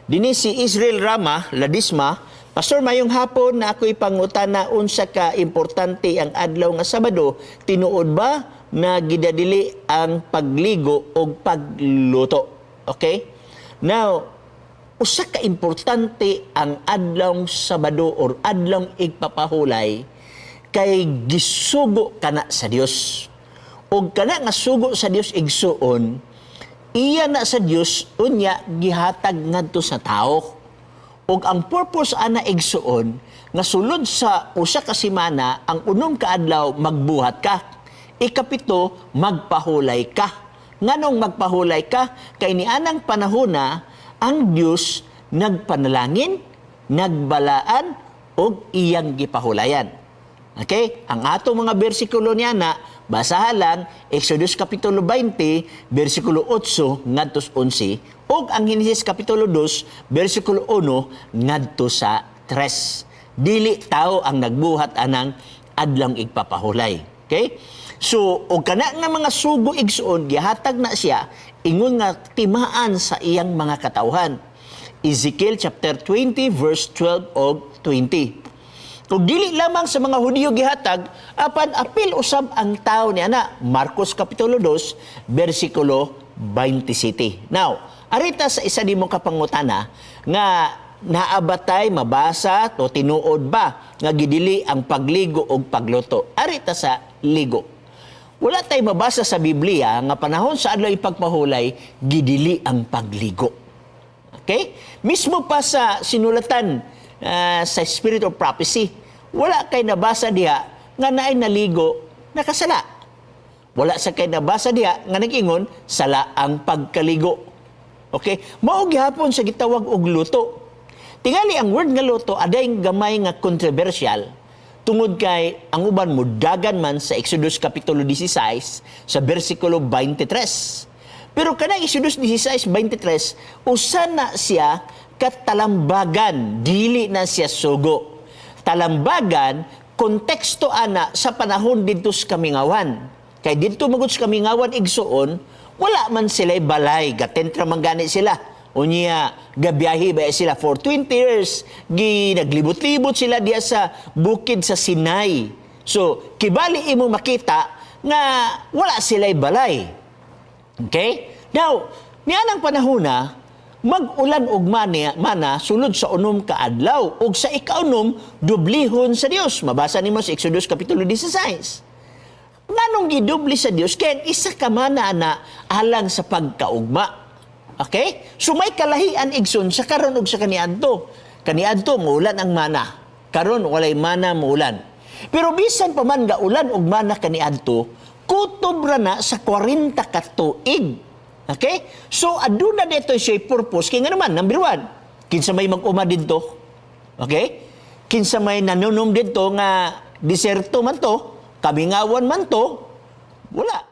Dini si Israel Rama, Ladisma, "Pastor, mayong hapon na ako'y pangutana, unsa ka importante ang adlaw nga Sabado? Tinuod ba na gidadili ang pagligo o pagluto?" Okay? Now, usa ka importante ang adlaw Sabado or adlaw igpapahulay kay gisugo kana sa Dios. Og kana nga sugo sa Dios, igsuon, iya na sa Dios, unya gihatag ngadto sa tao. Ug ang purpose ana, igsuon, nga sulod sa usa ka semana, ang unom ka adlaw magbuhat ka. Ikapito, magpahulay ka. Nganong magpahulay ka? Kay nianang panahona ang Dios nagpanalangin, nagbalaan ug iyang gipahulayan. Okay? Ang atong mga bersikulo niya na, basahan lang, Exodus Kapitulo 20, versikulo 8 ngadto sa 11, ug ang Henesis Kapitulo 2, versikulo 1 ngadto sa 3. Dili tao ang nagbuhat anang adlawng igpapahulay. Okay? So, og kana nga mga sugo, igsuon, gihatag na siya ingon nga timaan sa iyang mga katawhan. Ezekiel chapter 20 verse 12 og 20. Kung dili lamang sa mga Hudiyo gihatag, apan apil usab ang tao niya na Marcos Kapitulo 2, versikulo 27. Now, arita sa isa nimo ka pangutana nga naabatay mabasa to, tinuod ba nga gidili ang pagligo og pagluto? Arita sa ligo. Wala tay mabasa sa Biblia nga panahon sa adlaw ipagpahulay gidili ang pagligo. Okay? Mismo pa sa sinulatan sa Spirit of Prophecy, wala kay nabasa diha nga naay naligo nakasala. Wala sa kay nabasa diha nga nag-ingon sala ang pagkaligo. Okay? Mao gihapon sa gitawag og luto. Tingali ang word nga luto aday gamay nga controversial tungod kay ang uban mudagan man sa Exodus Kapitulo 16 sa versikulo 23. Pero kanang Exodus 16:23, usa na siya katalambagan, dili na siya sugo. Talambagan, konteksto ana sa panahon didto sa kamingawan. Kay didto magud sa kamingawan, igsuon, wala man sila balay, gatentra man gani sila. Unya, gabiyahe ba sila for 20 years, gi naglibot-libot sila diya sa bukid sa Sinai. So, kibali imo makita nga wala sila balay. Okay? Now, nianang panahon na, mag-ulan og mana sulod sa 6 ka adlaw ug sa ikaunom dublihon sa Dios. Mabasa nimo sa Exodus Kapitulo 16. Nganong gidubli sa Dios? Kay ang isa ka mana na alang sa pagkaugma. Okay? So may kalahian, igsoon, sa karon ug sa kaniadto. Kaniadto muulan ang mana. Karon walay mana muulan. Pero bisan pa man gaulan og mana kaniadto, kutob ra na sa 40 ka tuig. Okay? So aduna dito siya purpose kay nga naman, number one, kinsa may mag-uma didto? Okay? Kinsa may nanunom didto nga diserto man to, kamingawan man to, wala.